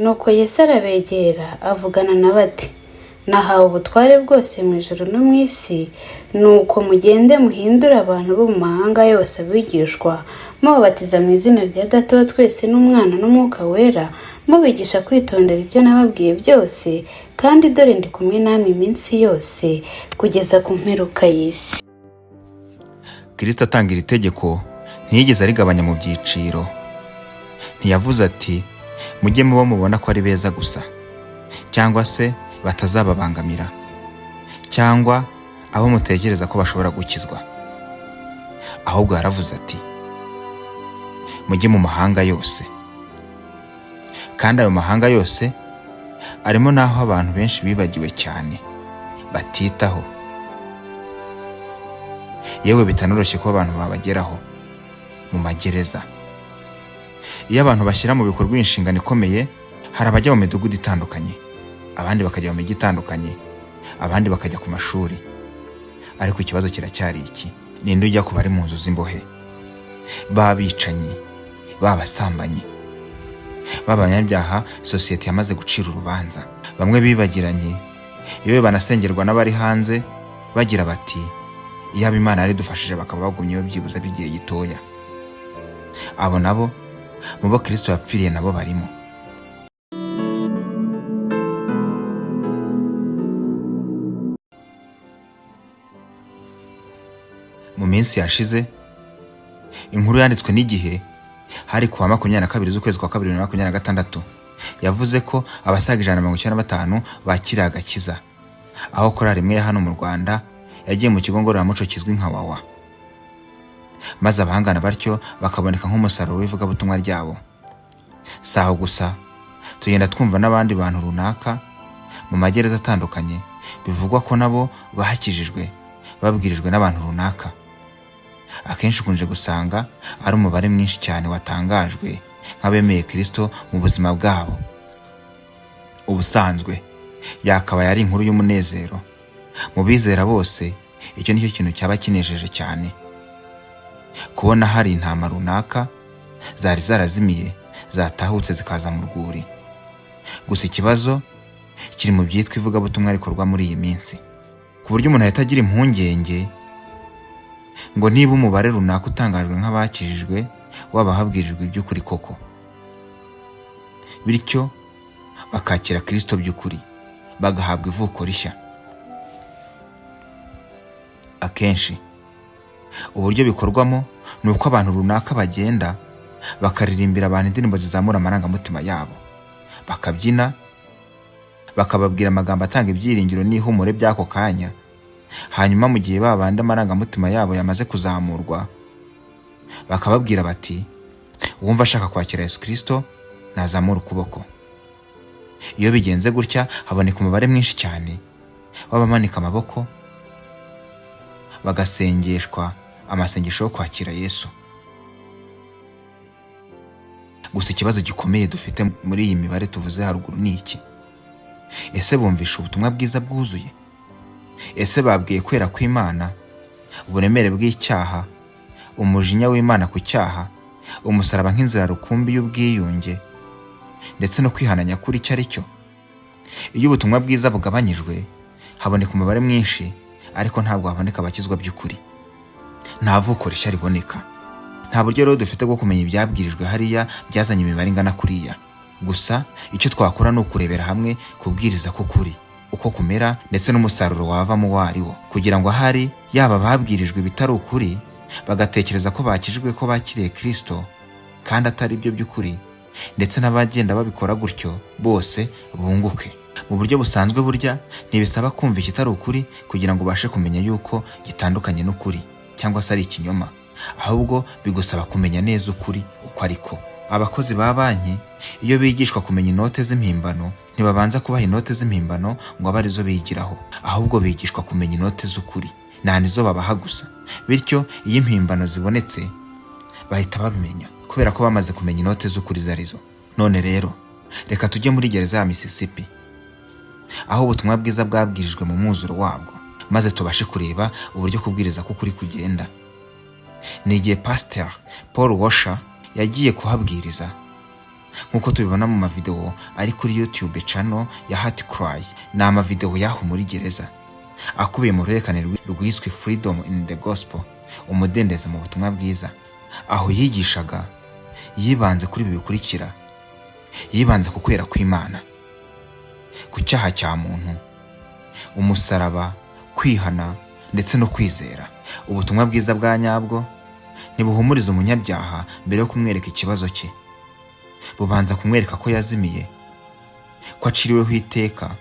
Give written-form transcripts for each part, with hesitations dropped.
Nuko Yesu arabegera, avugana na bati: "Nahawe ubutware bwose mu ijuru no mu isi. Nuko mugende muhindure abantu bo mu mahanga yose abigishwa, mubabatiza mu izina rya Data wa twese n'Umwana n'Umwuka Wera, mubigisha kwitondera ibyo nababwiye byose. Kandi dore ndi kumwe namwe iminsi yose kugeza ku mperuka y'isi." Kirisito atanga iri tegeko ntiyigeze arigabanya mu byiciro. Ntiyavuze ati: "Mujye mubo mubona ko ari beza gusa, cyangwa se batazababangamira, cyangwa abo mutekereza ko bashobora gukizwa." Ahubwo yaravuze ati: "Mujye mu mahanga yose." Kandi ayo mahanga yose arimo n'aho abantu benshi bibagiwe cyane, batitaho, yewe bitanoroshye ko abantu babageraho, mu magereza. Iyo abantu bashyira mu bikorwa iyi nshingano ikomeye, hari abajya mu midugudu itandukanye, abandi bakajya mu mijyi itandukanye, abandi bakajya ku mashuri. Ariko ikibazo kiracyari iki: ninde ujya ku bari mu nzu z'imbohe, b'abicanyi, b'abasambanyi, b'abanyabyaha sosiyete yamaze gucira urubanza, bamwe bibagiranye, yewe banasengerwa n'abari hanze bagira bati: "Iyaba Imana yari idufashije bakaba bagumyeyo byibuze by'igihe gitoya"? Abo nabo mu bo Kirisito yapfiriye nabo barimo. Mu minsi yashize, inkuru yanditswe n'Igihe, hari kuwa 22 z'ukwezi kwa kabiri 2026, yavuze ko abasaga 195 bakiriye agakiza, aho korali imwe ya hano mu Rwanda yagiye mu kigo ngororamuco kizwi nka Wawa, maze abahangana batyo bakaboneka nk'umusaruro w'ivugabutumwa ryabo. Si aho gusa, tugenda twumva n'abandi bantu runaka mu magereza atandukanye bivugwa ko nabo bakijijwe babwirijwe n'abantu runaka. Akenshi ukunze gusanga ari umubare mwinshi cyane watangajwe nk'abemeye Kirisito mu buzima bwabo. Ubusanzwe yakabaye ari inkuru y'umunezero mu bizera bose. Icyo nicyo kintu cyaba kinejeje cyane, kubona hari intama runaka zari zarazimiye zatahutse zikaza mu rwuri. Gusa ikibazo kiri mu byitwa ivugabutumwa rikorwa muri iyi minsi, ku buryo umuntu ahita agira impungenge ngo niba umubare runaka utangajwe nk'abakijijwe waba habwirijwe iby'ukuri koko, bityo bakakira Kirisito by'ukuri, bagahabwa ivuko rishya. Akenshi uburyo bikorwamo ni uko abantu runaka bagenda bakaririmbira abantu indirimbo zizamura amarangamutima yabo, bakabyina, bakababwira amagambo atanga ibyiringiro n'ihumure by'ako kanya. Hanyuma mu gihe ba bandi amarangamutima yabo yamaze kuzamurwa, bakababwira bati: "Uwumva ashaka kwakira Yesu Kirisito nazamura ukuboko." Iyo bigenze gutya, haboneka umubare mwinshi cyane w'abamanika amaboko, bagasengeshwa amasengesho yo kwakira Yesu. Gusa ikibazo gikomeye dufite muri iyi mibare tuvuze haruguru ni iki: ese bumvisha ubutumwa bwiza bwuzuye? Ese babwiye kwera kw'Imana, uburemere bw'icyaha, umujinya w'Imana ku cyaha, umusaraba nk'inzira rukumbi y'ubwiyunge, ndetse no kwihana nyakuri icyo ari cyo? Iyo ubutumwa bwiza bugabanyijwe, haboneka umubare mwinshi, ariko ntabwo haboneka abakizwa by'ukuri. Nta vuko rishya riboneka. Nta buryo rero dufite bwo kumenya ibyabwirijwe hariya byazanye imibare ingana kuriya. Gusa icyo twakora ni ukurebera hamwe kubwiriza k'ukuri uko kumera, ndetse n'umusaruro wavamo uwo ari wo, kugira ngo ahari yaba ababwirijwe ibitari ukuri bagatekereza ko bakijijwe, ko bakiriye Kirisito kandi atari byo by'ukuri, ndetse n'abagenda babikora gutyo bose bunguke. Mu buryo busanzwe, burya ntibisaba kumva ikitari ukuri kugira ngo ubashe kumenya yuko gitandukanye n'ukuri cyangwa se ari ikinyoma, ahubwo bigusaba kumenya neza ukuri uko ariko. Abakozi ba banki iyo bigishwa kumenya inote z'impimbano, ntibabanza kubaha inote z'impimbano ngo abe arizo bigiraho, ahubwo bigishwa kumenya inote z'ukuri, nta nizo babaha gusa. Bityo iyo impimbano zibonetse bahita babimenya, kubera ko bamaze kumenya inote z'ukuri izo arizo. None rero reka tujye muri gereza ya Mississippi, aho ubutumwa bwiza bwabwirijwe mu mwuzuro wabwo, maze tubashe kureba uburyo kubwiriza k'ukuri kugenda. Ni igihe Pasiteri Paul Washer yagiye kuhabwiriza. Nk'uko tubibona mu mavidewo ari kuri YouTube channel ya HeartCry, ni amavidewo y'aho muri gereza akubiye mu ruhererekane rwiswe Freedom in the Gospel, umudendezo mu butumwa bwiza. Aho yigishaga yibanze kuri ibi bikurikira: yibanze ku kwera kw'Imana, ku cyaha cya muntu, umusaraba, kwihana ndetse no kwizera. Ubutumwa bwiza bwa nyabwo ntibuhumuriza umunyabyaha mbere yo kumwereka ikibazo cye. Bubanza kumwereka ko yazimiye, ko aciriweho iteka,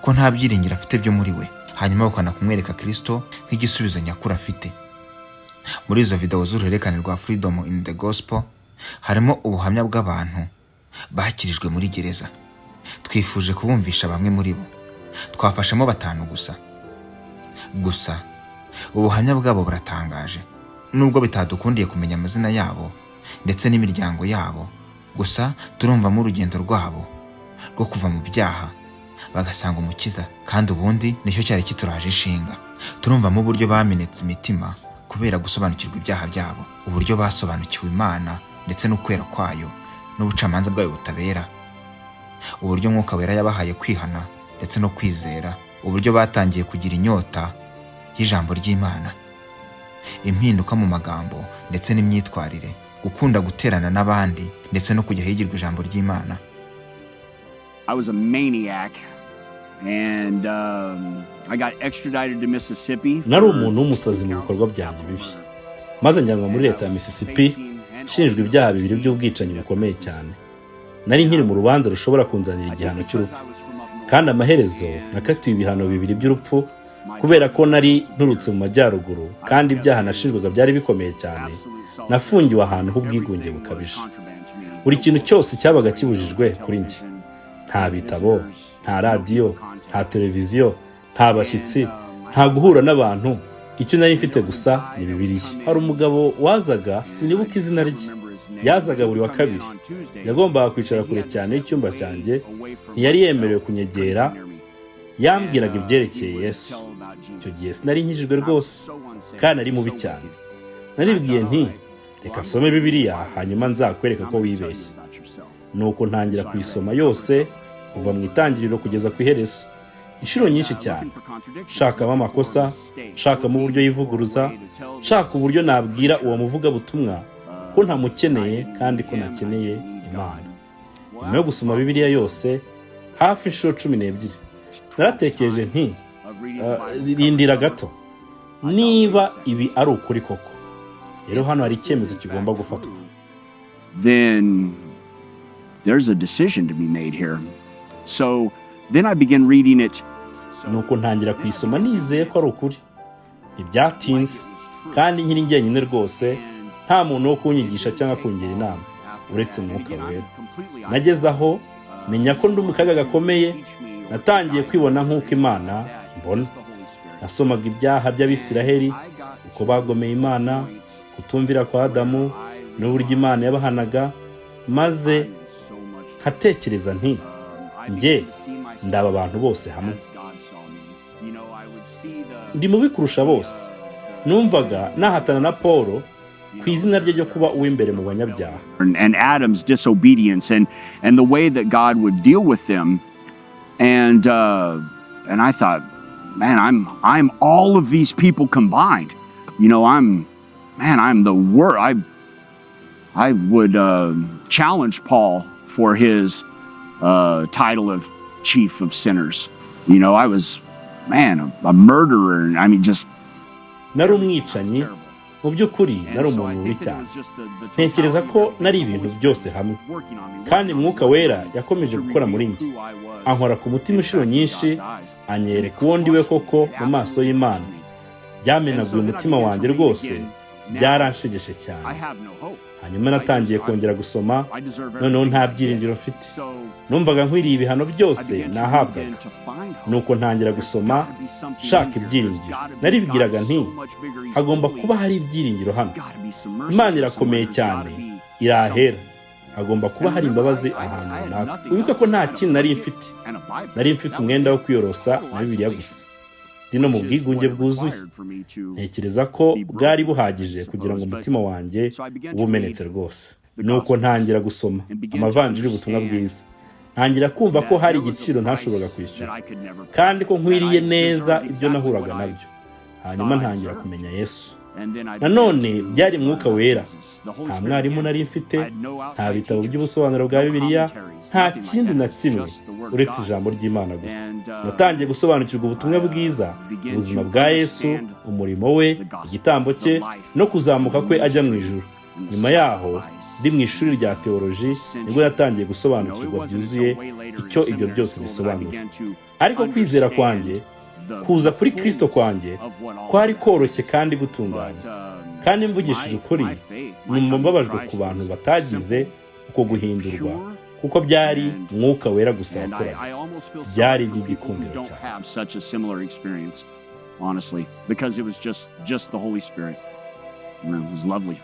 ko nta byiringiro afite byo muri we, hanyuma bukana kumwereka Kirisito nk'igisubizo nyakuri afite. Muri izo videwo z'uruhererekane rwa Freedom in the Gospel harimo ubuhamya bw'abantu bakirijwe muri gereza. Twifuje kubumvisha bamwe muri bo, twafashemo batanu gusa. Gusa ubuhamya bwabo buratangaje, nubwo bitadukundiye kumenya amazina yabo ndetse n'imiryango yabo. Gusa turumvamo urugendo rwabo rwo kuva mu byaha bagasanga Umukiza, kandi ubundi nicyo cyari kituraje ishinga. Turumvamo uburyo bamenetse imitima kubera gusobanukirwa ibyaha byabo, uburyo basobanukiwe Imana ndetse n'ukwera kwayo n'ubucamanza bwayo butabera, uburyo Mwuka Wera yabahaye kwihana ndetse no kwizera, uburyo batangiye kugira inyota y'ijambo ry'Imana, impinduka mu magambo ndetse n'imyitwarire, gukunda guterana n'abandi ndetse no kujya ahigirwa ijambo ry'Imana. I was a maniac, and I got extradited to Mississippi. Nari umuntu w'umusazi mu bikorwa byanjye bibi, maze njyanwa muri leta ya Mississippi nshinjwa ibyaha bibiri by'ubwicanyi bukomeye cyane. Nari nkiri mu rubanza rushobora kunzanira igihano cy'urupfu, kandi amaherezo nakatiwe ibihano bibiri by'urupfu. Kubera ko nari nturutse mu majyaruguru kandi ibyaha nashinjwaga byari bikomeye cyane, nafungiwe ahantu h'ubwigunge bukabije. Buri kintu cyose cyabaga kibujijwe kuri njye: nta bitabo, nta radiyo, nta televiziyo, nta bashyitsi, nta guhura n'abantu. Icyo nari mfite gusa ni Bibiliya. Hari umugabo wazaga, sinibuka izina rye, yazaga buri wa kabiri. Yagombaga kwicara kure cyane y'icyumba cyanjye, ntiyari yemerewe kunyegera. Yambwiraga ibyerekeye Yesu. Icyo gihe sinari nkijijwe rwose kandi ari mubi cyane. Naribwiye nti: "Reka nsome Bibiliya, hanyuma nzakwereka ko wibeshye." Nuko ntangira kuyisoma yose kuva mu itangiriro kugeza ku iherezo, inshuro nyinshi cyane, nshakamo amakosa, nshakamo uburyo yivuguruza, nshaka uburyo nabwira uwo muvugabutumwa ko ntamukeneye kandi ko nakeneye Imana. Nyuma yo gusoma Bibiliya yose hafi inshuro 12, naratekereje nti: "Rindira gato, niba ibi ari ukuri koko, rero hano hari icyemezo kigomba gufatwa." Then there's a decision to be made here. So then I begin reading it. Nuko ntangira kuyisoma nizeye ko ari ukuri. Ntibyatinze, kandi nkiri njyenyine rwose, nta muntu wo kunyigisha cyangwa kungira inama uretse Mwuka Wera, nageze aho menya ko ndi mu kaga gakomeye. Natangiye kwibona nk'uko Imana mbona. Nasomaga ibyaha by'Abisiraheli, uko bagomeye Imana, kutumvira kwa Adamu n'uburyo Imana yabahanaga, maze nkatekereza nti: "Njye ndaba abantu bose hamwe, ndi mubi kurusha bose." Numvaga nahatana na Paul ku izina rye ryo kuba uw'imbere mu banyabyaha. And Adam's disobedience and the way that God would deal with them. And I thought, "Man, I'm all of these people combined. I'm, man, I'm the worst." I would challenge Paul for his title of chief of sinners. I was, man, a murderer. And I mean, just Nari umwicanyi. Mu by'ukuri nari umuntu mubi cyane. Ntekereza ko nari ibintu byose hamwe. Kandi Mwuka Wera yakomeje gukora muri njye, ankora ku mutima inshuro nyinshi, anyereka uwo ndiwe koko mu maso y'Imana. Byamenaguye umutima wanjye rwose, byaranshegeshe cyane. Hanyuma natangiye kongera gusoma, noneho nta byiringiro mfite. Numvaga nkwiriye ibihano byose nahabwaga. Nuko ntangira gusoma nshaka ibyiringiro. Naribwiraga nti: "Hagomba kuba hari ibyiringiro hano. Imana irakomeye cyane, irahera, hagomba kuba hari imbabazi ahantu runaka." Wibuke ko nta kintu nari mfite. Nari mfite umwenda wo kwiyorosa na Bibiliya gusa, ndi no mu bwigunge bwuzuye. Ntekereza ko bwari buhagije kugira ngo umutima wanjye ube umenetse rwose. Nuko ntangira gusoma amavanjiri y'ubutumwa bwiza, ntangira kumva ko hari igiciro ntashoboraga kwishyura kandi ko nkwiriye neza ibyo nahuraga nabyo. Hanyuma ntangira kumenya Yesu. Nanone byari Mwuka Wera. Nta mwarimu nari mfite, nta bitabo by'ubusobanuro bwa Bibiliya, nta kindi na kimwe uretse ijambo ry'Imana gusa. Natangiye gusobanukirwa ubutumwa bwiza, ubuzima bwa Yesu, umurimo we, igitambo cye no kuzamuka kwe ajya mu ijuru. Nyuma yaho, ndi mu ishuri rya teoloji, nibwo natangiye gusobanukirwa byuzuye icyo ibyo byose bisobanura. Ariko kwizera kwanjye, kuza kuri Kristo kwanjye, kwari koroshye kandi gutunganye. Kandi mvugishije ukuri, numva mbabajwe ku bantu batagize uko guhindurwa, kuko byari Mwuka Wera gusa wakoraga. Byari iby'igikundiro cyane. Have such a similar experience, honestly, because it was just the Holy Spirit. It was lovely.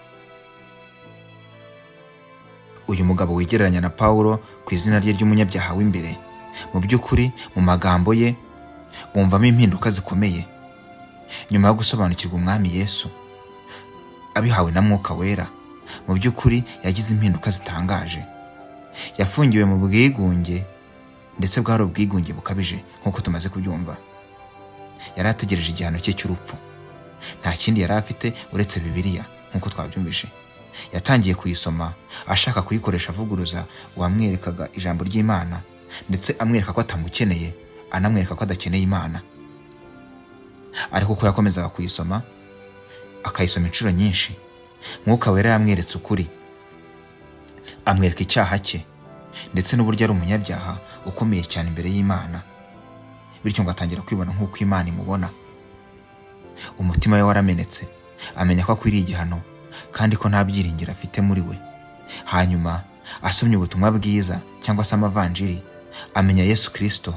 Uyu mugabo wigereranya na Pawulo ku izina rye ry'umunyabyaha w'imbere, mu by'ukuri mu magambo ye bumvamo impinduka zikomeye nyuma yo gusobanukirwa Umwami Yesu abihawe na Mwuka Wera. Mu by'ukuri yagize impinduka zitangaje. Yafungiwe mu bwigunge, ndetse bwari ubwigunge bukabije nk'uko tumaze kubyumva. Yari ategereje igihano cye cy'urupfu. Nta kindi yari afite uretse Bibiliya. Nk'uko twabyumvise, yatangiye kuyisoma ashaka kuyikoresha avuguruza uwamwerekaga ijambo ry'Imana, ndetse amwereka ko atamukeneye, anamwereka ko adakeneye Imana. Ariko uko yakomezaga kuyisoma, akayisoma inshuro nyinshi, Mwuka Wera yamweretse ukuri, amwereka icyaha cye ndetse n'uburyo ari umunyabyaha ukomeye cyane imbere y'Imana. Bityo ngo atangira kwibona nk'uko Imana imubona. Umutima we waramenetse, amenya ko akwiriye igihano kandi ko nta byiringiro afite muri we. Hanyuma asomye ubutumwa bwiza cyangwa se amavanjiri, amenya Yesu Kirisito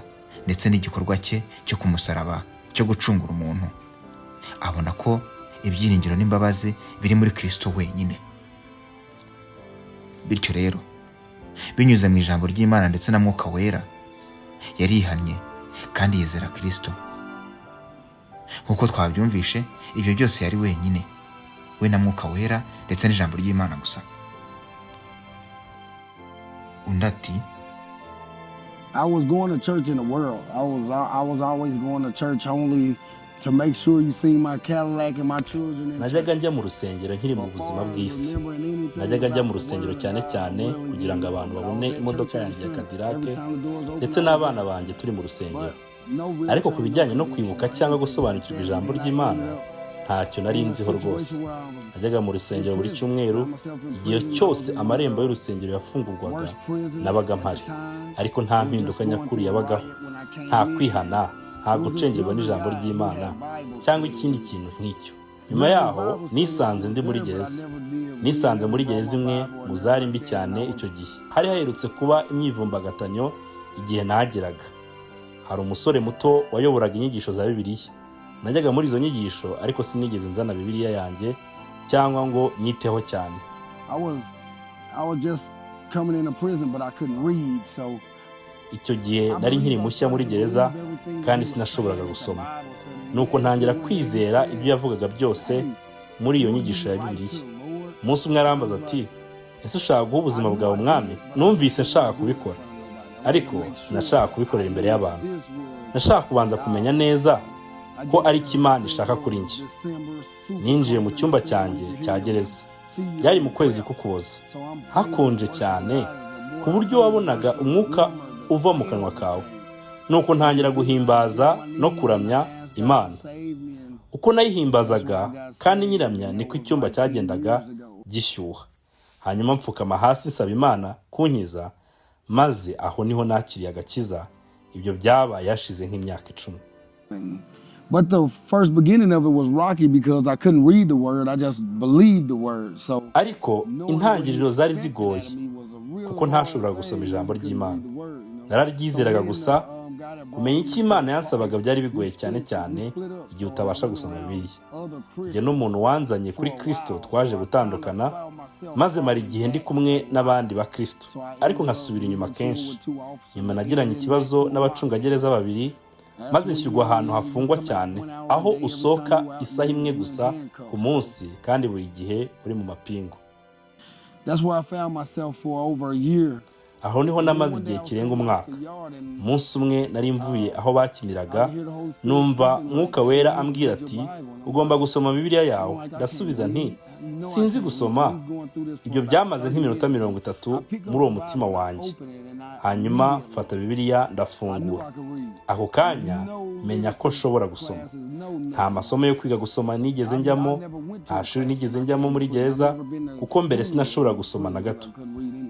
ndetse n'igikorwa cye cyo ku musaraba cyo gucungura umuntu. Abona ko ibyiringiro n'imbabazi biri muri Kirisito wenyine. Bityo rero, binyuze mu ijambo ry'Imana ndetse na Mwuka Wera, yarihannye kandi yizera Kirisito. Nk'uko twabyumvishe, ibyo byose yari wenyine, we na Mwuka Wera ndetse n'ijambo ry'Imana gusa. Undi ati: I was going to church in the world. I was always going to church only to make sure you see my Cadillac and my children in Najyaga church. njya mu rusengero nkiri mu buzima bw'isi. Najyaga njya mu rusengero cyane cyane kugira ngo abantu babone imodoka yanjye ya Cadillac ndetse n'abana banjye turi mu rusengero. Ariko ku bijyanye no kwibuka cyangwa gusobanukirwa ijambo ry'Imana, ntacyo nari nziho rwose. Najyaga mu rusengero buri cyumweru. Igihe cyose amarembo y'urusengero yafungurwaga, nabaga mpari, ariko nta mpinduka nyakuri yabagaho, nta kwihana, nta gucengerwa n'ijambo ry'Imana cyangwa ikindi kintu nk'icyo. Nyuma yaho nisanze ndi muri gereza. Nisanze muri gereza imwe mu zari mbi cyane icyo gihe. Hari haherutse kuba imyivumbagatanyo igihe nahageraga. Hari umusore muto wayoboraga inyigisho za Bibiliya. Najyaga muri izo nyigisho, ariko sinigeze nzana Bibiliya yanjye cyangwa ngo nyiteho cyane. I was just coming into prison, but I couldn't read, so Icyo gihe nari nkiri mushya muri gereza kandi sinashoboraga gusoma. Nuko ntangira kwizera ibyo yavugaga byose muri iyo nyigisho ya Bibiliya. Umunsi umwe arambaza ati: "Ese ushaka guha ubuzima bwawe Umwami?" Numvise nshaka kubikora, ariko sinashaka kubikorera imbere y'abantu. Nashaka kubanza kumenya neza ko ari cyo Imana ishaka kuri njye. Ninjiye mu cyumba cyanjye cya gereza. Byari mu kwezi k'Ukuboza, hakonje cyane ku buryo wabonaga umwuka uva mu kanwa kawe. Nuko ntangira guhimbaza no kuramya Imana. Uko nayihimbazaga kandi nyiramya, niko icyumba cyagendaga gishyuha. Hanyuma mfukama hasi nsaba Imana kunkiza, maze aho niho nakiriye agakiza. Ibyo byabaye hashize nk'imyaka 10. But the first beginning of it was rocky because I couldn't read the word. I just believed the word. So Ariko intangiriro zari zigoye kuko ntashoboraga gusoma ijambo ry'Imana. Nararyizeraga gusa. Kumenya icyo Imana yansabaga byari bigoye, cyane cyane igihe utabasha gusoma Bibiliya. Njye n'umuntu wanzanye kuri Kristo twaje gutandukana, maze mara igihe ndi kumwe n'abandi ba Kristo, ariko nkasubira inyuma kenshi. Nyuma nagiranye ikibazo n'abacungagereza babiri, maze nshyirwa ahantu hafungwa cyane, aho usohoka isaha imwe gusa ku munsi kandi buri gihe uri mu mapingu. That's where I found myself for over a year. Aho niho namaze igihe kirenga umwaka. Umunsi umwe nari mvuye aho bakiniraga, numva Mwuka Wera ambwira ati: "Ugomba gusoma Bibiliya yawe." Ndasubiza nti: "Sinzi gusoma." Ibyo byamaze nk'iminota 30 muri uwo mutima wanjye. Hanyuma mfata Bibiliya, ndafungura. Ako kanya menya ko nshobora gusoma. Nta masomo yo kwiga gusoma nigeze njyamo, nta shuri nigeze njyamo muri gereza, kuko mbere sinashobora gusoma na gato.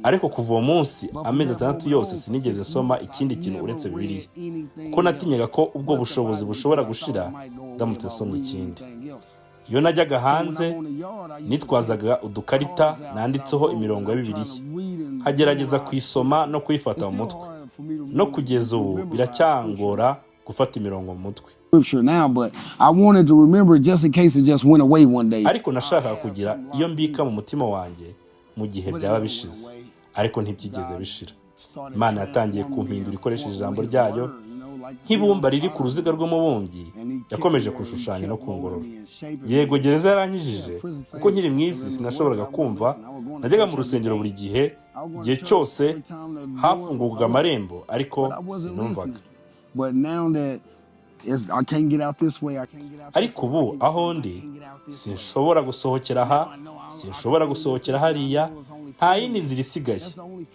Ariko kuva uwo munsi, amezi 6 yose, sinigeze nsoma ikindi kintu uretse Bibiliya, kuko natinyaga ko ubwo bushobozi bushobora gushira ndamutse nsomye ikindi. Iyo najyaga hanze, nitwazaga udukarita nanditseho imirongo ya Bibiliya, nkagerageza kuyisoma no kuyifata mu mutwe. No kugeza ubu biracyangora gufata imirongo mu mutwe. Scripture now, but I wanted to remember it just in case it just went away one day. Ariko nashakaga kugira iyo mbika mu mutima wanjye mu gihe byaba bishize. Ariko ntibyigeze bishira. Imana yatangiye kumpindura ikoresheje ijambo ryayo. Nk'ibumba riri ku ruziga rw'umubumbyi, yakomeje kushushanya no kungorora. Yego, gereza yarankijije, kuko nkiri mu isi sinashoboraga kumva. Najyaga mu rusengero buri gihe, igihe cyose hafungurwaga amarembo, ariko sinumvaga. But now that it's, I can't get out this way, I can't get out this Ariko way, ubu aho ndi, sinshobora gusohokera aha, sinshobora gusohokera hariya, nta yindi nzira isigaye.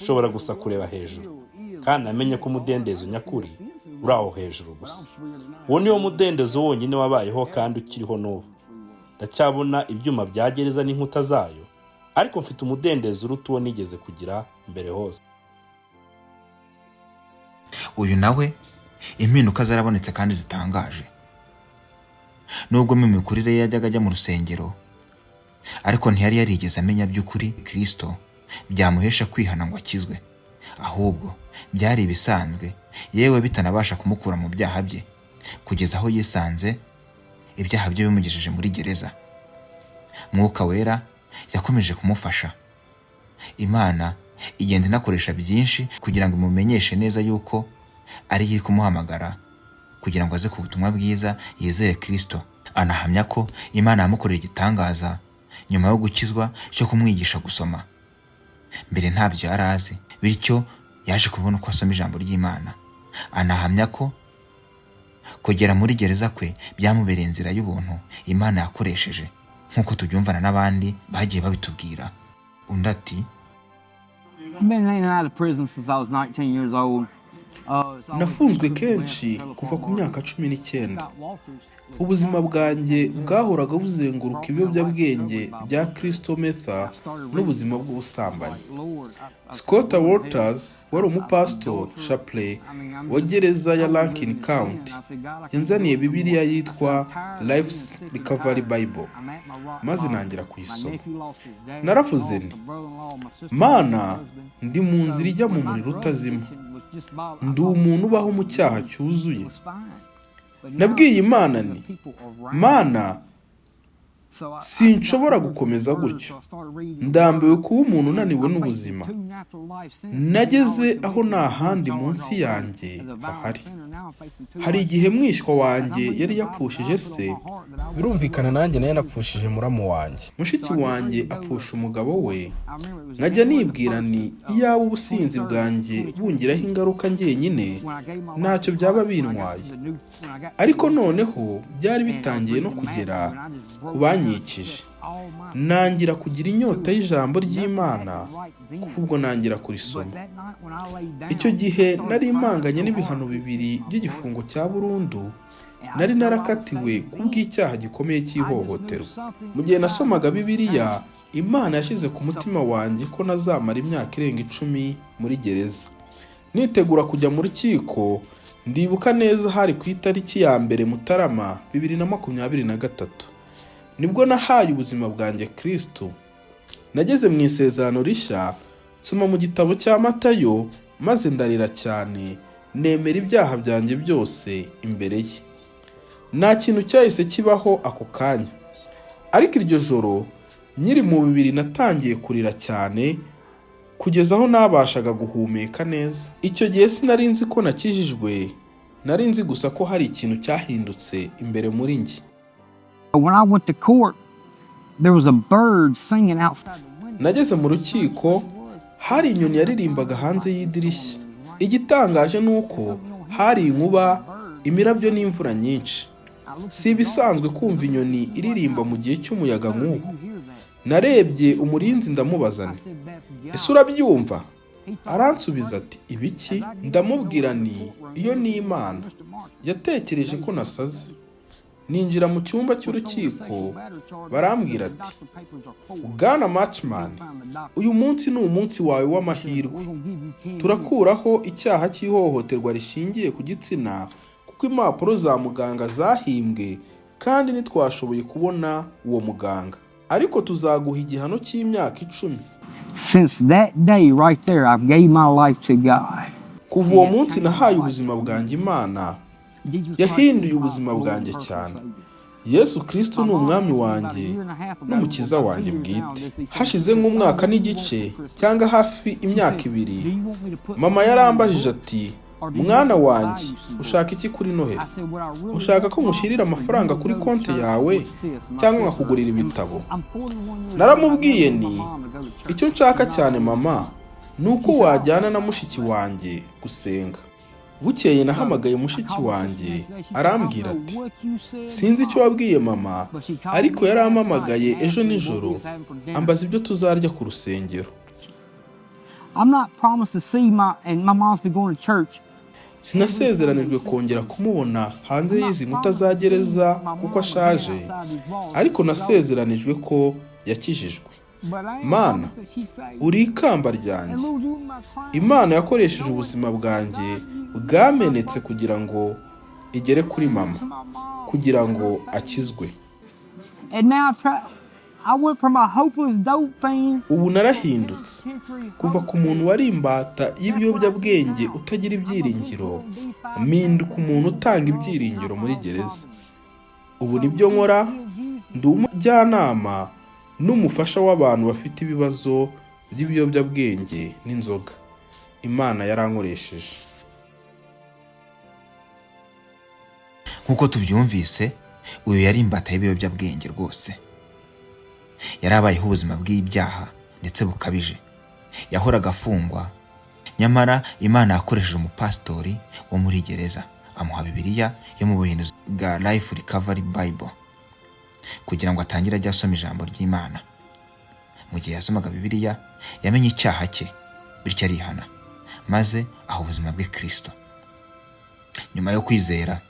Nshobora gusa kureba hejuru, kandi namenye ko umudendezo nyakuri uri aho hejuru gusa. Uwo niwo mudendezo wonyine wabayeho kandi ukiriho n'ubu. Ndacyabona ibyuma bya gereza n'inkuta zayo, ariko mfite umudendezo uruta uwo nigeze kugira mbere hose. Uyu nawe impinduka zarabonetse kandi zitangaje. Nubwo mu mikurire ye yajyaga ajya mu rusengero, ariko ntiyari yarigeze amenya by'ukuri Kirisito byamuhesha kwihana ngo akizwe. Ahubwo byari ibisanzwe, yewe bitanabasha kumukura mu byaha bye, kugeza aho yisanze ibyaha bye bimugejeje muri gereza. Mwuka Wera yakomeje kumufasha. Imana igenda inakoresha byinshi kugira ngo imumenyeshe neza yuko ari yo iri kumuhamagara kugira ngo aze ku butumwa bwiza, yizere Kirisito. Anahamya ko Imana yamukoreye igitangaza nyuma yo gukizwa cyo kumwigisha gusoma. Mbere ntabyo yari azi, bityo yaje kubona uko asoma ijambo ry'Imana. Anahamya ko kugera muri gereza kwe byamubereye inzira y'ubuntu Imana yakoresheje, nk'uko tubyumvana n'abandi bagiye babitubwira. Undi ati: I've been in and out of prison since I was 19 years old. It's always Nafunzwe kenshi kuva ku myaka 19. Ubuzima bwanjye bwahoraga buzenguruka ibiyobyabwenge bya crystal meth n'ubuzima bw'ubusambanyi. Scott Walters, wari umupasitori chaplain wa gereza ya Rankin County, yanzaniye Bibiliya yitwa Life's Recovery Bible, maze ntangira kuyisoma. Naravuze nti: "Mana, ndi mu nzira ijya mu muriro utazima. Ndi umuntu ubaho mu cyaha cyuzuye." Nabwiye Imana nti: "Mana, sinshobora gukomeza gutyo. Ndambiwe kuba umuntu unaniwe n'ubuzima. Nageze aho nta handi munsi yanjye hahari." Hari igihe mwishywa wanjye yari yapfushije se. Birumvikana, nanjye nayo napfushije muramu wanjye, mushiki wanjye apfusha umugabo we. Nkajya nibwira ni iyaba ubusinzi bwanjye bungiraho ingaruka njyenyine, ntacyo byaba bintwaye, ariko noneho byari bitangiye no kugera ku bankikije. Nangira kugira inyota y'ijambo ry'Imana. Kuva ubwo nangira kurisoma. Icyo gihe nari mpanganye n'ibihano bibiri by'igifungo cya burundu nari narakatiwe kubw'icyaha gikomeye cy'ihohoterwa. Mu gihe nasomaga Bibiliya, Imana yashyize ku mutima wanjye ko nazamara imyaka irenga 10 muri gereza. Nitegura kujya mu rukiko, ndibuka neza, hari ku itariki ya 1 Mutarama 2023, nibwo nahaye ubuzima bwanjye Kirisitu. Nageze mu Isezerano Rishya, nsoma mu gitabo cya Matayo, maze ndarira cyane, nemera ibyaha byanjye byose imbere ye. Nta kintu cyahise kibaho ako kanya, ariko iryo joro nkiri mu bibiri natangiye kurira cyane kugeza aho nabashaga guhumeka neza. Icyo gihe sinari nzi ko nakijijwe, nari nzi gusa ko hari ikintu cyahindutse imbere muri njye. When I went to court, there was a bird singing outside the window. Nageze mu rukiko, hari inyoni yaririmbaga hanze y'idirishya. Igitangaje ni uko hari inkuba, imirabyo n'imvura nyinshi. Si ibisanzwe kumva inyoni iririmba mu gihe cy'umuyaga nk'uwo. Narebye umurinzi ndamubaza nti: "Ese urabyumva?" Aransubiza ati: "Ibiki?" Ndamubwira nti: "Iyo ni Imana." Yatekereje ko nasaze. Ninjira mu cyumba cy'urukiko, barambwira ati: "Bwana Marchman, uyu munsi ni umunsi wawe w'amahirwe. Turakuraho icyaha cy'ihohoterwa rishingiye ku gitsina kuko impapuro za muganga zahimbwe kandi ntitwashoboye kubona uwo muganga, ariko tuzaguha igihano cy'imyaka 10." Since that day right there, I've gave my life to God. Kuva uwo munsi nahaye ubuzima bwanjye Imana. Yahinduye ubuzima bwanjye cyane. Yesu Kristo ni Umwami wanjye n'Umukiza wanjye bwite. Hashize nk'umwaka n'igice cyangwa hafi imyaka 2, mama yarambajije ati: "Mwana wanjye, ushaka iki kuri Noheli? Ushaka ko nkushyirira amafaranga kuri konti yawe cyangwa nkakugurira ibitabo?" Naramubwiye ni: "Icyo nshaka cyane, mama, ni uko wajyana na mushiki wanjye gusenga." Bukeye nahamagaye mushiki wanjye, arambwira ati: "Sinzi icyo wabwiye mama, ariko yarampamagaye ejo nijoro ambaza ibyo tuzarya ku rusengero." I'm not promised to see my, and my mom's been going to church. Sinasezeranijwe kongera kumubona hanze y'izi nkuta za gereza kuko ashaje, ariko nasezeranijwe ko yakijijwe. Mana, uri ikamba ryanjye. Imana yakoresheje ubuzima bwanjye bwamenetse kugira ngo igere kuri mama, kugira ngo akizwe. And now I went from a hopeless dope fiend. Ubu narahindutse, kuva ku muntu wari imbata y'ibiyobyabwenge utagira ibyiringiro, mpinduka umuntu utanga ibyiringiro muri gereza. Ubu nibyo nkora, ndi umujyanama n'umufasha w'abantu bafite ibibazo by'ibiyobyabwenge n'inzoga. Imana yarankoresheje. Nk'uko tubyumvise, uyu yari imbata y'ibiyobyabwenge rwose. Yari abayeho ubuzima bw'ibyaha ndetse bukabije, yahoraga afungwa. Nyamara Imana yakoresheje umupasitori wo muri gereza, amuha Bibiliya yo mu buhinduzi bwa Life Recovery Bible kugira ngo atangire ajye asoma ijambo ry'Imana. Mu gihe yasomaga Bibiliya, yamenye icyaha cye, bityo arihana, maze aha ubuzima bwe Kirisito. Nyuma yo kwizera,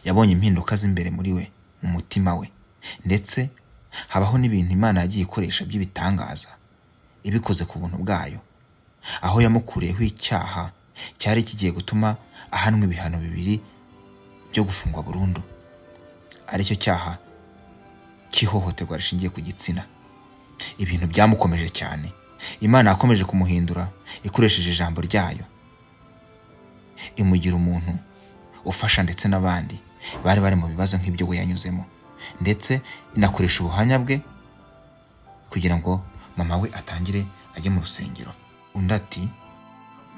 yabonye impinduka z'imbere muri we, mu mutima we, ndetse habaho n'ibintu Imana yagiye ikoresha by'ibitangaza, ibikoze ku buntu bwayo, aho yamukuriyeho icyaha cyari kigiye gutuma ahanwa ibihano bibiri byo gufungwa burundu, aricyo cyaha cy'ihohoterwa rishingiye ku gitsina. Ibintu byamukomeje cyane. Imana yakomeje kumuhindura ikoresheje ijambo ryayo, imugira umuntu ufasha ndetse n'abandi bari bari mu bibazo nk'ibyo we yanyuzemo, ndetse inakoresha ubuhamya bwe kugira ngo mama we atangire ajye mu rusengero. Undi ati: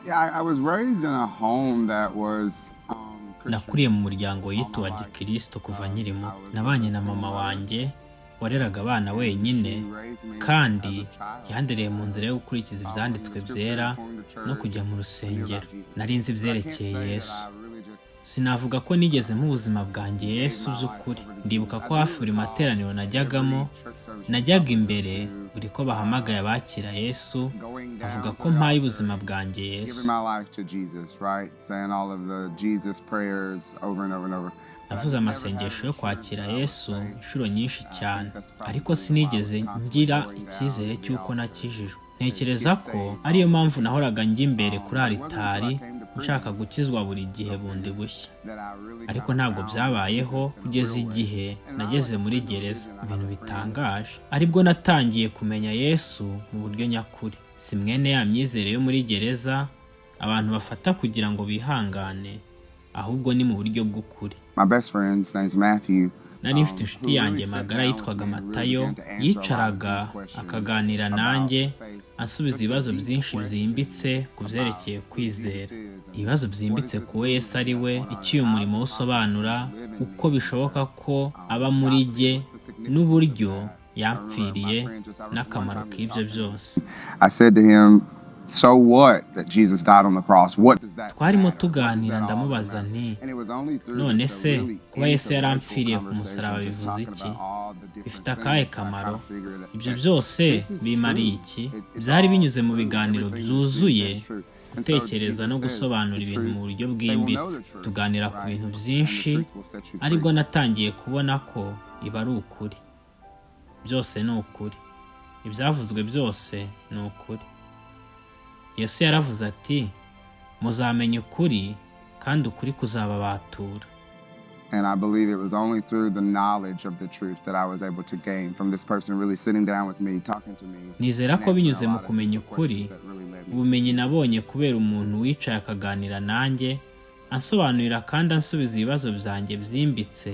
Yeah, I was raised in a home that was Christian. Nakuriye mu muryango wiyita uwa gikristo kuva nkiri muto. Nabanye na mama wanjye wareraga abana wenyine, kandi yandereye mu nzira yo gukurikiza ibyanditswe byera no kujya mu rusengero. Nari nzi ibyerekeye Yesu. Sinavuga ko nigeze mu buzima bwanjye Yesu by'ukuri. Ndibuka ko hafi buri materaniro najyagamo, najyaga imbere buri ko bahamagaye abakira Yesu, avuga ko mpaye ubuzima bwanjye Yesu. Giving my life to Jesus, right? Saying all of the Jesus prayers over and over and over. Navuze amasengesho yo kwakira Yesu inshuro nyinshi cyane, ariko sinigeze ngira icyizere cy'uko nakijijwe. Ntekereza ko ariyo mpamvu nahoraga njya imbere kuri aritari nshaka gukizwa buri gihe bundi bushya, ariko ntabwo byabayeho kugeza igihe nageze muri gereza. Ibintu bitangaje, aribwo natangiye kumenya Yesu mu buryo nyakuri. Si mwene ya myizere yo muri gereza abantu bafata kugira ngo bihangane, ahubwo ni mu buryo bw'ukuri. My best friend's name's Matthew. Nari mfite inshuti yanjye magara yitwaga Matayo. Yicaraga akaganira nanjye, ansubiza ibibazo byinshi byimbitse ku byerekeye kwizera, ibibazo byimbitse ku we Yesu ari we, icyo uyu murimo we usobanura, uko bishoboka ko aba muri jye n'uburyo Yampfiriye n'akamaro k'ibyo byose. I said to him, "So what that Jesus died on the cross? What does that Twarimo matter? tuganira, Does that all ndamubaza matter?" nti, And it was only through "None just a se really kuba Yesu yarampfiriye intellectual ku musaraba conversation, just bivuze talking iki? about all the different Bifite akahe things, I kamaro? kinda figured that Ibyo byose this is bimariye true. iki?" It's Byari all binyuze mu true. biganiro Everything we byuzuye said is true. And so gutekereza no Jesus says, gusobanura the ibintu truth, mu buryo they will know bwimbitse. the truth, Tuganira ku right? bintu And the byinshi, truth will set you aribwo free. natangiye kubona ko iba ari ukuri. Byose ni ukuri, ibyavuzwe byose ni ukuri. Yesu yaravuze ati, "Muzamenya ukuri kandi ukuri kuzababatura." And I believe it was only through the knowledge of the truth that I was able to gain from this person really sitting down with me, talking to me, Nizera and ko answering a binyuze mu lot of kumenya deeper ukuri, questions that really led me to ubumenyi nabonye kubera umuntu wicaye akaganira nanjye, ansobanurira kandi ansubiza ibibazo byanjye byimbitse,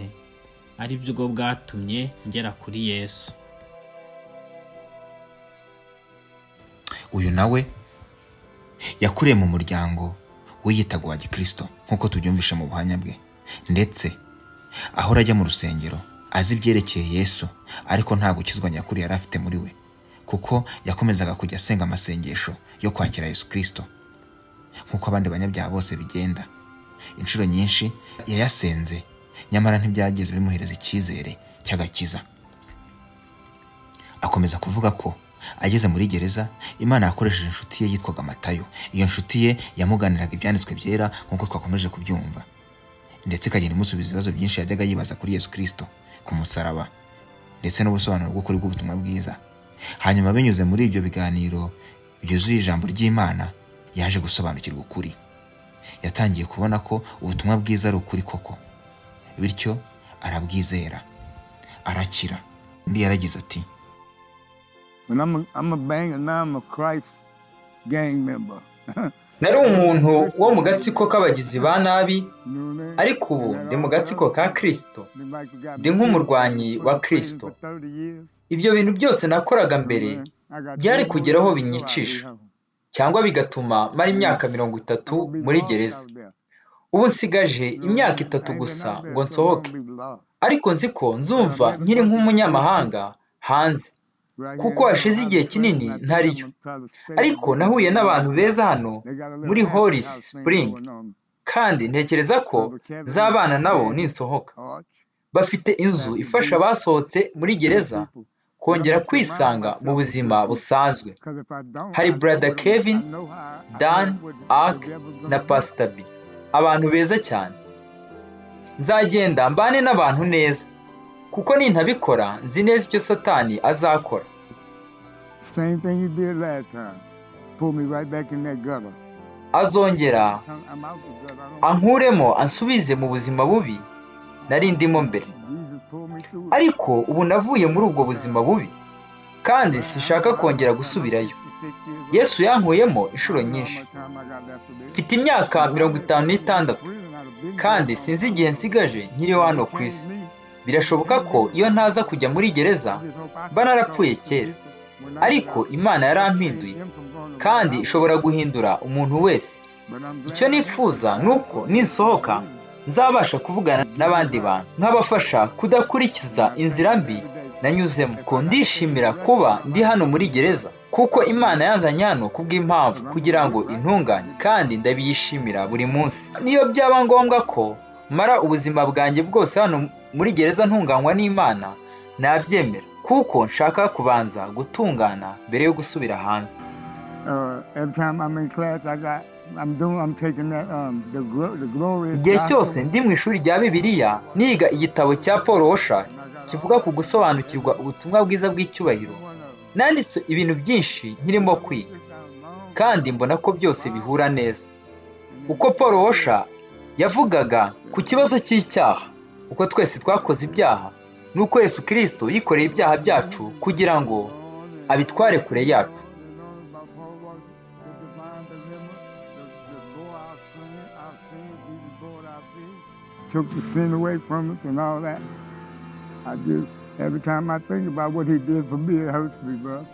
ari bwo bwatumye ngera kuri Yesu. Uyu nawe yakuriye mu muryango wiyitaga uwa gikristo, nk'uko tubyumvishe mu buhamya bwe, ndetse ahora ajya mu rusengero, azi ibyerekeye Yesu, ariko nta gukizwa nyakuri yari afite muri we, kuko yakomezaga kujya asenga amasengesho yo kwakira Yesu Kristo nk'uko abandi banyabyaha bose bigenda. Inshuro nyinshi yayasenze, nyamara ntibyageze bimuhereza icyizere cy'agakiza. Akomeza kuvuga ko ageze muri gereza, Imana yakoresheje inshuti ye yitwaga Matayo. Iyo nshuti ye yamuganiraga ibyanditswe byera, nk'uko twakomeje kubyumva, ndetse ikagenda imusubiza ibibazo byinshi yajyaga yibaza kuri Yesu Kristo, ku musaraba, ndetse n'ubusobanuro bw'ukuri bw'ubutumwa bwiza. Hanyuma binyuze muri ibyo biganiro byuzuye ijambo ry'Imana, yaje gusobanukirwa ukuri. Yatangiye kubona ko ubutumwa bwiza ari ukuri koko, bityo arabwizera, arakira. Undi yaragize ati, When I'm a banger, now I'm a Christ gang member. Nari umuntu wo mu gatsiko k'abagizi ba nabi, ariko ubu ndi mu gatsiko ka Kristo. Ndi nk'umurwanyi wa Kristo. Ibyo bintu byose nakoraga mbere byari kugera aho binyicisha cyangwa bigatuma mara imyaka 30 muri gereza. Ubu nsigaje imyaka 3 gusa ngo nsohoke, ariko nzi ko nzumva nkiri nk'umunyamahanga hanze kuko hashize igihe kinini ntariyo. Ariko nahuye n'abantu beza hano muri Holly Spring, kandi ntekereza ko nzabana nabo ninsohoka. Bafite inzu ifasha abasohotse muri gereza kongera kwisanga mu buzima busanzwe. Hari Brother Kevin, Dan, Ark na Pastor B, abantu beza cyane. Nzagenda mbane n'abantu neza, kuko nintabikora nzi neza icyo Satani azakora. Same thing he did last time. Pulled me right back in that gutter. Azongera I'm out the gutter. I don't ankuremo ansubize mu buzima bubi nari ndimo mbere. Jesus pulled me through it. Ariko ubu navuye muri ubwo buzima bubi kandi sinshaka kongera gusubirayo. Yesu yankuyemo inshuro nyinshi. Mfite imyaka 56 kandi sinzi igihe nsigaje nkiriho hano ku isi. Birashoboka ko iyo ntaza kujya muri gereza mba narapfuye kera, ariko Imana yarampinduye kandi ishobora guhindura umuntu wese. Icyo nifuza ni uko ninsohoka nzabasha kuvugana n'abandi bantu, nkabafasha kudakurikiza inzira mbi nanyuzemo. Ko ndishimira kuba ndi hano muri gereza, kuko Imana yanzanye hano kubw'impamvu, kugira ngo intunganye, kandi ndabiyishimira buri munsi. Niyo byaba ngombwa ko mara ubuzima bwanjye bwose hano muri gereza ntunganywa n'Imana, nabyemera, kuko nshaka kubanza gutungana mbere yo gusubira hanze. Every time I'm in class, I got, I'm doing, I'm taking that, the, the glorious Igihe gospel. cyose ndi mu ishuri rya Bibiliya niga igitabo cya Paul Washer kivuga ku gusobanukirwa ubutumwa bwiza bw'icyubahiro, nanditse ibintu byinshi nkirimo kwiga, kandi mbona ko byose bihura neza. Uko Paul Washer yavugaga ku kibazo cy'icyaha, uko twese twakoze ibyaha, nuko Yesu Kristo yikoreye ibyaha byacu kugira ngo abitware kure yacu. The divine dilemma, the bore our sin, our sin, Jesus bore our sin, took the sin away from us and all that. I just, every time I think about what he did for me, it hurts me, bro.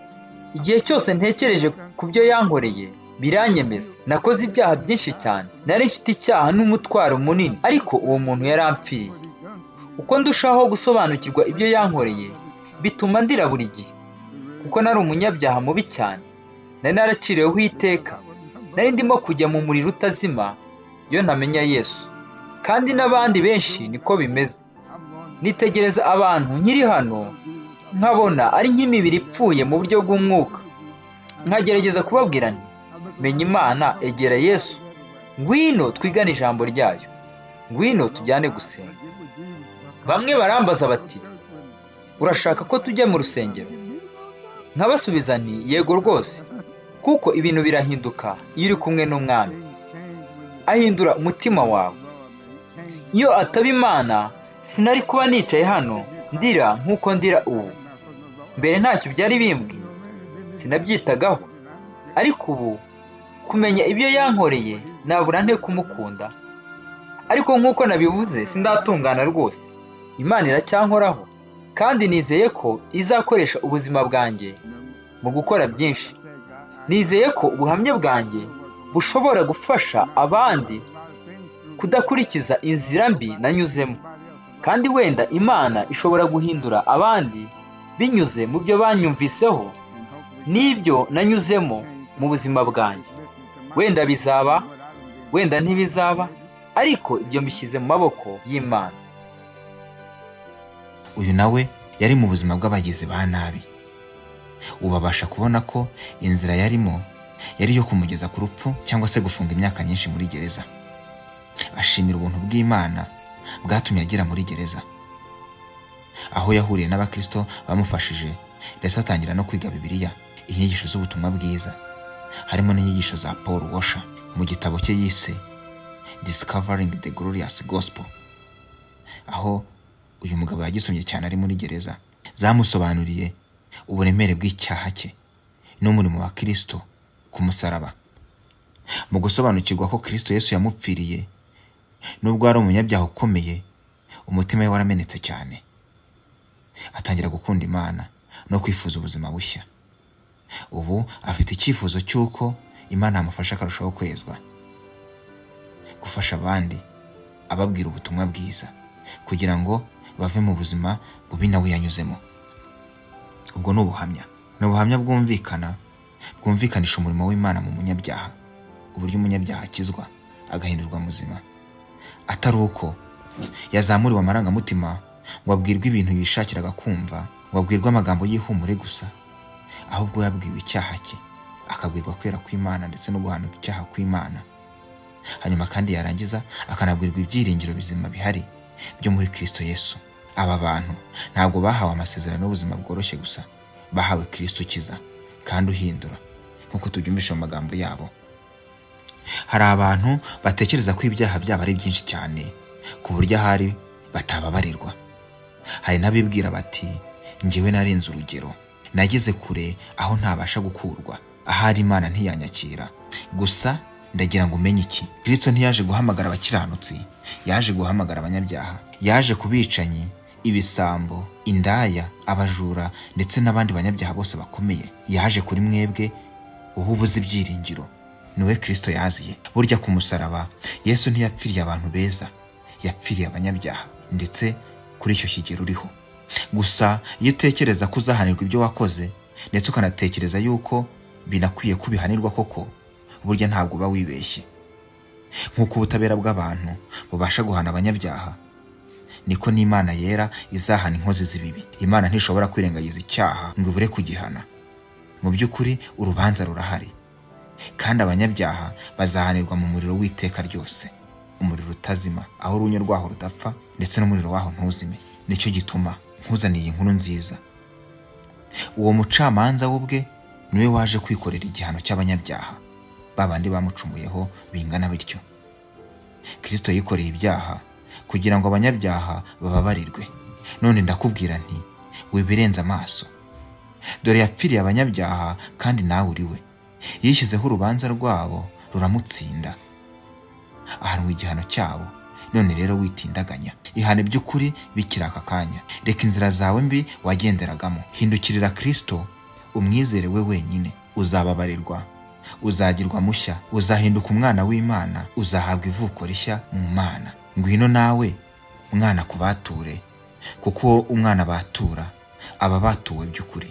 Igihe cyose ntekereje ku byo yankoreye biranyemeza. Nakoze ibyaha byinshi cyane, nari mfite icyaha n'umutwaro munini, ariko uwo muntu yarampfiriye. Uko ndushaho gusobanukirwa ibyo yankoreye, Bituma ndira buri gihe, kuko nari umunyabyaha mubi cyane. Nari naraciriweho iteka, nari ndimo kujya mu muriro utazima iyo ntamenya Yesu. Kandi n'abandi benshi niko bimeze. Nitegereza abantu nkiri hano, nkabona ari nk'imibiri ipfuye mu buryo bw'umwuka. Nkagerageza kubabwira nti: menya Imana, egera Yesu, ngwino twigane ijambo ryayo, ngwino tujyane gusenga. Bamwe barambaza bati: urashaka ko tujya mu rusengero? Nkabasubiza nti: yego rwose, kuko ibintu birahinduka iyo uri kumwe n'Umwami. Ahindura umutima wawe. Iyo ataba Imana, sinari kuba nicaye hano ndira nk'uko ndira ubu. Mbere ntacyo byari bimbwiye, sinabyitagaho, ariko ubu kumenya ibyo yankoreye nabura nte kumukunda. Ariko nk'uko nabivuze, sindatungana rwose. Imana iracyankoraho, kandi nizeye ko izakoresha ubuzima bwanjye mu gukora byinshi. Nizeye ko ubuhamya bwanjye bushobora gufasha abandi kudakurikiza inzira mbi nanyuzemo, kandi wenda Imana ishobora guhindura abandi binyuze mu byo banyumviseho n'ibyo nanyuzemo mu buzima bwanjye. Wenda bizaba, wenda ntibizaba, ariko ibyo mbishyize mu maboko y'Imana. Uyu nawe yari mu buzima bw'abagizi ba nabi. Ubu abasha kubona ko inzira yarimo yari iyo kumugeza ku rupfu cyangwa se gufunga imyaka myinshi muri gereza. Ashimira ubuntu bw'Imana bwatumye agera muri gereza, aho yahuriye n'abakristo bamufashije, ndetse atangira no kwiga Bibiliya, inyigisho z'ubutumwa bwiza, harimo n'inyigisho za Paul Washer mu gitabo cye yise Discovering the Glorious Gospel, aho uyu mugabo yagisomye cyane ari muri gereza. Zamusobanuriye uburemere bw'icyaha cye n'umurimo wa Kristo ku musaraba. Mu gusobanukirwa ko Kristo Yesu yamupfiriye, nubwo ari umunyabyaha ukomeye, umutima we waramenetse cyane, atangira gukunda Imana no kwifuza ubuzima bushya. Ubu afite icyifuzo cy'uko Imana yamufasha akarushaho kwezwa, gufasha abandi ababwira ubutumwa bwiza kugira ngo bave mu buzima bubi nawe yanyuzemo. Ubwo ni ubuhamya, ni ubuhamya bwumvikana, bwumvikanisha umurimo w'Imana mu munyabyaha, uburyo umunyabyaha akizwa agahindurwa muzima, atari uko yazamuriwe amarangamutima ngo abwirwe ibintu yishakiraga kumva, ngo abwirwe amagambo y'ihumure gusa, ahubwo yabwiwe icyaha cye, akabwirwa kwera kw'Imana ndetse no guhanuka icyaha kw'Imana. Hanyuma kandi yarangiza akanabwirwa ibyiringiro bizima bihari byo muri Kristo Yesu. Aba bantu ntabwo bahawe amasezerano y'ubuzima bworoshye gusa, bahawe Kristo ukiza kandi uhindura, nk'uko tubyumvisha mu magambo yabo. Hari abantu batekereza ko ibyaha byabo ari byinshi cyane ku buryo ahari batababarirwa. Hari n'abibwira bati: njyewe narenze urugero, nageze kure aho ntabasha gukurwa, ahari Imana ntiyanyakira. Gusa ndagira ngo umenye iki: Kristo ntiyaje guhamagara abakiranutsi, yaje guhamagara abanyabyaha. Yaje ku bicanyi, ibisambo, indaya, abajura ndetse n'abandi banyabyaha bose bakomeye. Yaje kuri mwebwe uba ubuze ibyiringiro. Niwe Kristo yaziye. Burya ku musaraba Yesu ntiyapfiriye abantu beza, yapfiriye abanyabyaha, ndetse kuri icyo kigero uriho. Gusa iyo utekereza ko uzahanirwa ibyo wakoze, ndetse ukanatekereza yuko binakwiye ko ubihanirwa koko, burya ntabwo uba wibeshye. Nk'uko ubutabera bw'abantu bubasha guhana abanyabyaha, niko n'Imana yera izahana inkozi z'ibibi. Imana ntishobora kwirengagiza icyaha ngo ibure kugihana. Mu by'ukuri urubanza rurahari, kandi abanyabyaha bazahanirwa mu muriro w'iteka ryose, umuriro utazima, aho urunyo rwaho rudapfa ndetse n'umuriro waho ntuzime. Nicyo gituma nkuzaniye inkuru nziza. Uwo mucamanza we ubwe niwe waje kwikorera igihano cy'abanyabyaha, babandi bamucumuyeho bingana bityo. Kristo yikoreye ibyaha kugira ngo abanyabyaha bababarirwe. None ndakubwira nti: wibirenze amaso. Dore yapfiriye abanyabyaha kandi nawe uri we. Yishyizeho urubanza rwabo ruramutsinda, ahanwa igihano cyabo. None rero witindaganya, ihane by'ukuri bikiri aka kanya. Reka inzira zawe mbi wagenderagamo, hindukirira Kristo, umwizere we wenyine. Uzababarirwa, uzagirwa mushya, uzahinduka umwana w'Imana, uzahabwa ivuko rishya mu Mana. Ngwino nawe mwana kubature, kuko umwana batura Aba batuwe by'ukuri.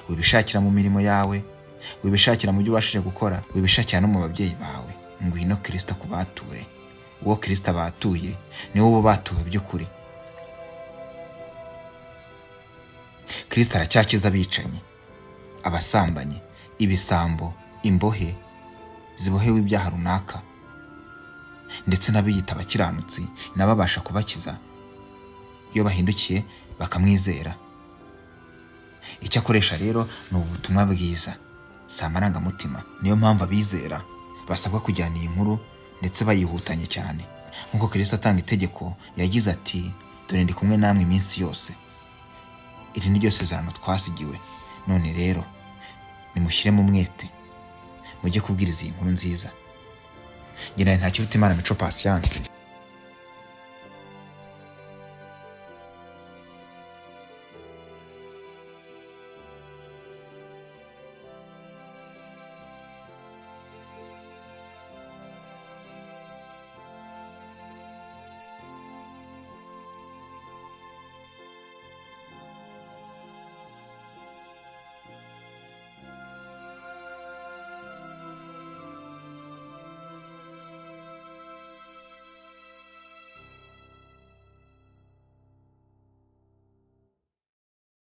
Wibishakira mu mirimo yawe, wibishakira mu byo ubashije gukora, wibishakira no mu babyeyi bawe. Ngwino Kirisito akubature. Uwo Kirisito abatuye niwe uba ubatuwe by'ukuri. Kirisito aracyakiza abicanyi, abasambanyi, ibisambo, imbohe zibohewe ibyaha runaka, ndetse n'abiyita abakiranutsi nabo abasha kubakiza iyo bahindukiye bakamwizera. Icyo akoresha rero ni ubutumwa bwiza, si amarangamutima. Niyo mpamvu abizera basabwa kujyana iyi nkuru ndetse bayihutanye cyane. Nk'uko Kirisito atanga itegeko yagize ati: dore ndi kumwe namwe iminsi yose. Iri ni ryo sezerano twasigiwe. None rero nimushyiremo umwete mujye kubwiriza iyi nkuru nziza. Njye nawe Ntakirutimana Mico Patience.